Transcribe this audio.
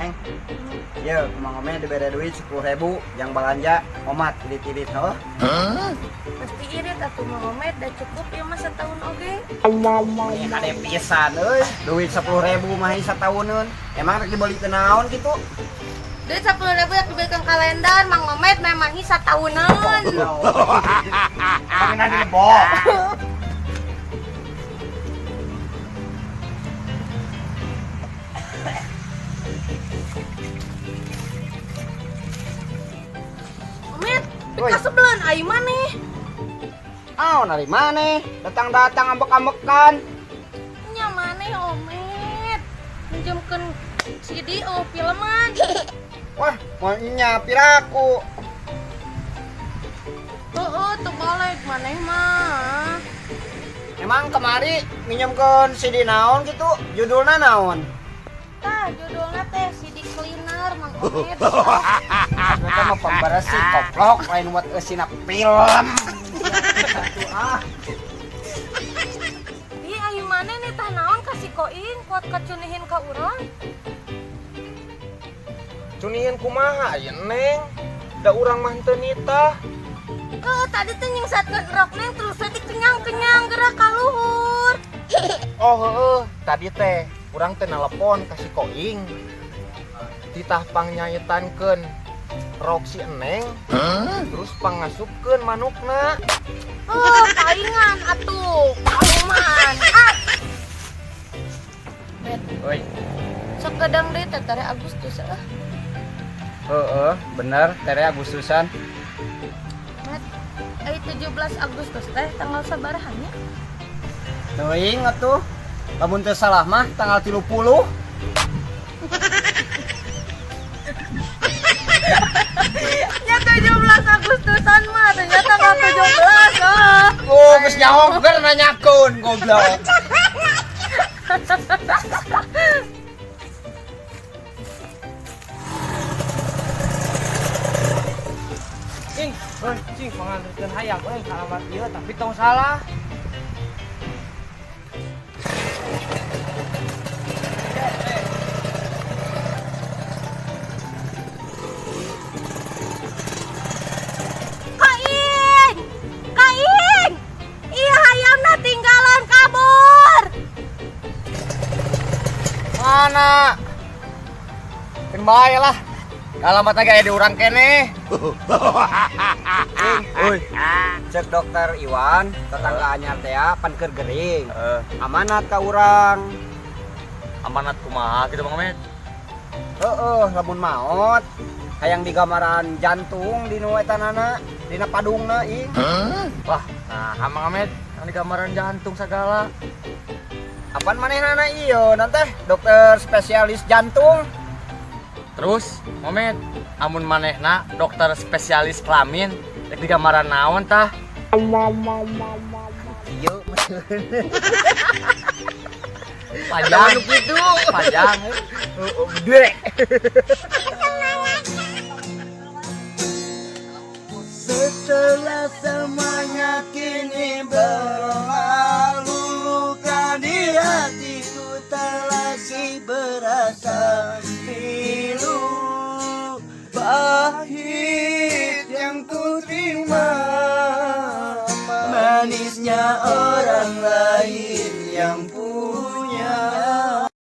Neng. Ye, Mang Omed dibere duit 10.000 yang belanja omat irit-irit heuh. Pasti irit atuh Mang Omed, da cukup ieu mah setahun oge. Ini kade pisan euy, duit 10.000 mah satauneun. Emang rek dibeli ke naon kitu? Duit 10.000 yang dibelikan kalender Mang Omed memang satauneun. Emang nanti lebok. Omed, pikasebeleun ai maneh. Ah, dari maneh? Datang-datang ambek-ambekan. Nya maneh Omed. Minjemkeun CD oh filman. Wah, mau nya piraku. Heeh, teu balik maneh mah. Emang kemari minjemkeun CD naon gitu? Judulna naon? Tah, judulna teh CD Cleaner Mang Omed. Eta mah pembersih koplok lain buat eusina film. Ah, Ih, ayo maneh nih tah naon kasih koin kuat kacunihin ka urang. Cunihin kumaha aya Neng? Da urang mah teu nitah. Heuh, tadi teh nyingsatkeun rok Neng terus teh dikenyang-kenyang gerak ka luhur. Oh heueuh, tadi teh urang teh nelepon ka si Koing. Titah pangnyaetankeun rok si Eneng. Terus pangasupkeun manukna. Oh, palingan atuh. Kauman. Ah. Bet, oi. sok gadang deui teh tare Agustus ah. Heeh, bener tere Agustusan. Met, ai 17 Agustus teh tanggal sabaraha nya? Teuing atuh. Lamun teu salah mah tanggal 30. Ya 17 Agustusan mah ternyata tanggal 17 ah. Oh, geus nyaho keur nanyakeun goblok. Cing, euy, cing panganterkeun hayam euy ka alamat ieu tapi tong salah. Kaing! Kaing! Iya hayamna tinggalan kabur. Mana? Keun bae lah. Alamatna ge aya di urang keneh. Ing, cek dokter Iwan, tetangga anyar teh pan keur gering. Amanat ka urang. Amanat kumaha kitu Bang Med? Heeh, lamun maot hayang digambaran jantung di nu etanana, dina padungna ing. Wah, nah Mang Med, yang digambaran jantung segala. Apan manehna ieu teh dokter spesialis jantung. Terus, Momed, amun manehna dokter spesialis kelamin, rek digambaran naon tah? Ieu Panjang kitu. Panjang. Heeh, gede. Setelah semuanya kini berlalu, luka di hatiku tak lagi berasa pilu. Pahit yang ku terima, manisnya orang lain.